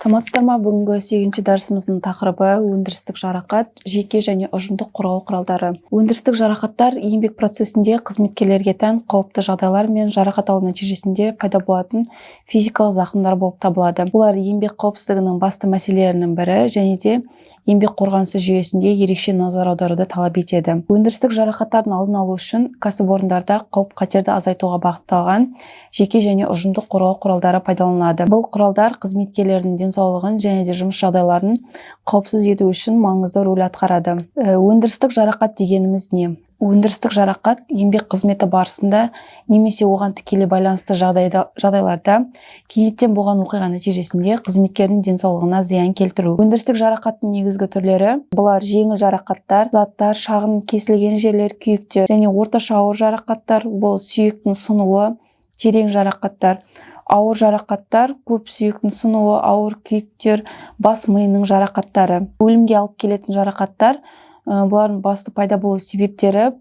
Саламатсыздар ма? Бүгінгі сегізінші дәрісіміздің тақырыбы: өндірістік жарақат, жеке және ұжымдық қорғау құралдары. Өндірістік жарақаттар – еңбек процесінде қызметкерлерге тән қауіпті жағдайлар мен жарақат алу нәтижесінде пайда болатын физикалық зақымдар болып табылады. Олар еңбек қауіпсіздігінің басты мәселелерінің бірі және де еңбек қорғанысы жүйесінде ерекше назар аударуды талап етеді. Өндірістік жарақаттардың алдын алу үшін кәсіпорындарда қауіп қатерді азайтуға бағытталған жеке және ұжымдық қорғау құралдары пайдаланылады. Бұл құралдар қызметкерлердің денсаулығын және де жұмыс жағдайларын қауіпсіз ету үшін маңызды рөл атқарады. Өндірістік жарақат дегеніміз не? Өндірістік жарақат – еңбек қызметі барысында немесе оған тікелей байланысты жағдайларда кенеттен болған оқиға нәтижесінде қызметкердің денсаулығына зиян келтіру. Өндірістік жарақаттың негізгі түрлері: бұлар жеңіл жарақаттар, заттар, шағын кесілген жерлер, күйіктер және орташа ауыр жарақаттар, бұл сүйектің сынуы, терең жарақаттар, ауыр жарақаттар, көп сүйектің сынуы, ауыр күйіктер, бас миының жарақаттары. Өлімге алып келетін жарақаттар, бұлардың басты пайда болу себептері: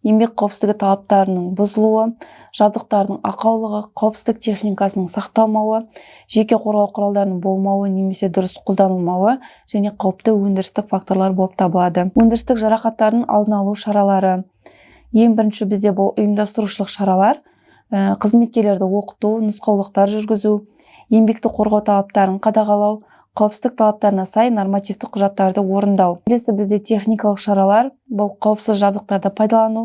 еңбек қауіпсіздігі талаптарының бұзылуы, жабдықтардың ақаулығы, қауіпсіздік техникасының сақталмауы, жеке қорғау құралдарының болмауы немесе дұрыс қолданылмауы және қауіпті өндірістік факторлар болып табылады. Өндірістік жарақаттардың алдын алу шаралары. Ең бірінші бізде бұл ұйымдастырушылық шаралар: қызметкерлерді оқыту, нұсқаулықтар жүргізу, еңбекті қорғау талаптарын қадағалау, қауіпсіздік талаптарына сай нормативтік құжаттарды орындау. Келесі бізде техникалық шаралар: бұл қауіпсіз жабдықтарды пайдалану,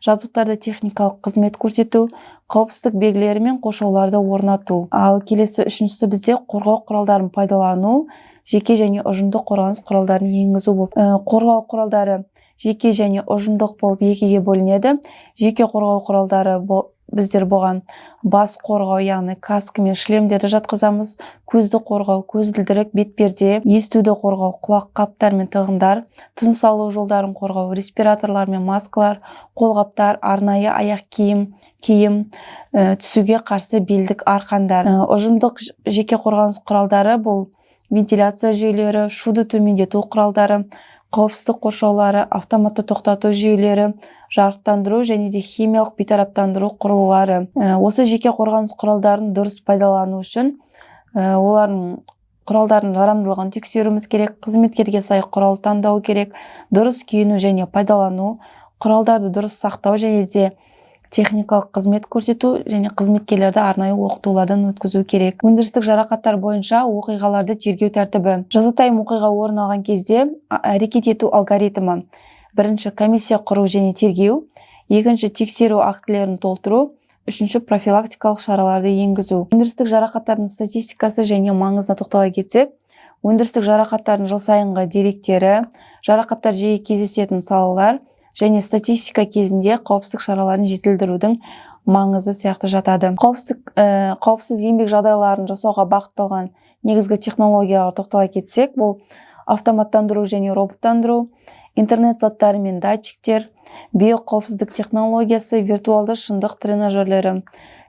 жабдықтарды техникалық қызмет көрсету, қауіпсіздік белгілері мен қоршауларды орнату. Ал келесі үшіншісі бізде қорғау құралдарын пайдалану, жеке және ұжымдық қорғаныс құралдарын енгізу болып. Қорғау құралдары жеке және ұжымдық болып екіге бөлінеді. Жеке қорғау құралдары: біздер бұған бас қорғау, яғни каска мен шлемдерді жатқызамыз, көзді қорғау, көзілдірік, бетперде, естуді қорғау, құлақ қаптар мен тығындар, тыныс алу жолдарын қорғау, респираторлар мен маскалар, қолғаптар, арнайы аяқ киім, түсуге қарсы белдік, арқандар. Ұжымдық жеке қорғаныс құралдары: бұл вентиляция жүйелері, шуды төмендету құралдары, қауіпсіздік қоршаулары, автоматты тоқтату жүйелері, жарықтандыру және де химиялық бейтараптандыру құрылғылары. Осы жеке қорғаныс құралдарын дұрыс пайдалану үшін олардың құралдардың жарамдылығын тексеруіміз керек, қызметкерге сай құрал таңдау керек, дұрыс киіну және пайдалану, құралдарды дұрыс сақтау және де техникалық қызмет көрсету және қызметкерлерді арнайы оқытулардан өткізу керек. Өндірістік жарақаттар бойынша оқиғаларды тергеу тәртібі. Жазатайым оқиға орын алған кезде әрекет ету алгоритмі: бірінші, комиссия құру және тергеу; екінші, тексеру актілерін толтыру; үшінші, профилактикалық шараларды енгізу. Өндірістік жарақаттардың статистикасы және маңызына тоқтала кетсек, өндірістік жарақаттардың жыл сайынғы деректері, жарақаттар жиі кездесетін салалар және статистика кезінде қауіпсіздік шараларын жетілдірудің маңызы сияқты жатады. Қауіпсіз еңбек жағдайларын жасауға бағытталған негізгі технологияларға тоқтала кетсек, бұл автоматтандыру және роботтандыру, интернет заттары мен датчиктер, биоқауіпсіздік технологиясы, виртуалды шындық тренажерлері.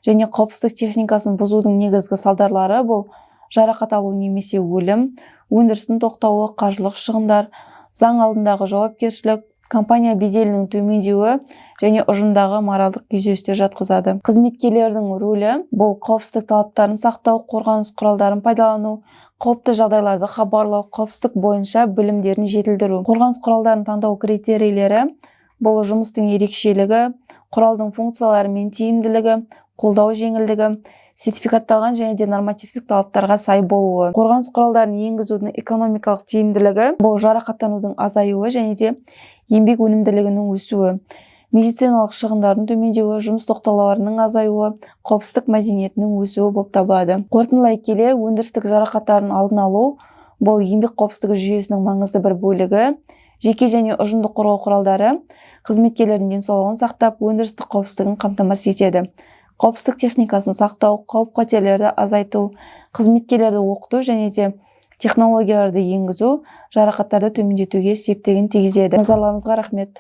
Және қауіпсіздік техникасын бұзудың негізгі салдарлары: бұл жарақат алу немесе өлім, өндірістің тоқтауы, қаржылық шығындар, заң алдындағы жауапкершілік, компания беделінің төмендеуі және ұжымдағы моральдық күйзелістер жатқызады. Қызметкерлердің рөлі: бұл қауіпсіздік талаптарын сақтау, қорғаныс құралдарын пайдалану, қауіпті жағдайларды хабарлау, қауіпсіздік бойынша білімдерін жетілдіру. Қорғаныс құралдарын таңдау критерийлері: бұл жұмыстың ерекшелігі, құралдың функциялары мен тиімділігі, қолдау жеңілдігі, сертификатталған және де нормативтік талаптарға сай болуы. Қорғаныс құралдарын енгізудің экономикалық тиімділігі: бұл жарақаттанудың азаюы және де еңбек өнімділігінің өсуі, медициналық шығындардың төмендеуі, жұмыс тоқтауларының азаюы, қауіпсіздік мәдениетінің өсуі болып табылады. Қорытындылай келе, өндірістік жарақаттардың алдын алу – бұл еңбек қауіпсіздігі жүйесінің маңызды бір бөлігі. Жеке және ұжымдық қорғау құралдары қызметкерлердің денсаулығын сақтап, өндірістік қауіпсіздігін қамтамасыз етеді. Қауіпсіздік техникасын сақтау, қауіп қатерлерді азайту, қызметкерлерді оқыту және де технологияларды енгізу жарақаттарды төмендетуге септігін тигізеді. Назарларыңызға рахмет.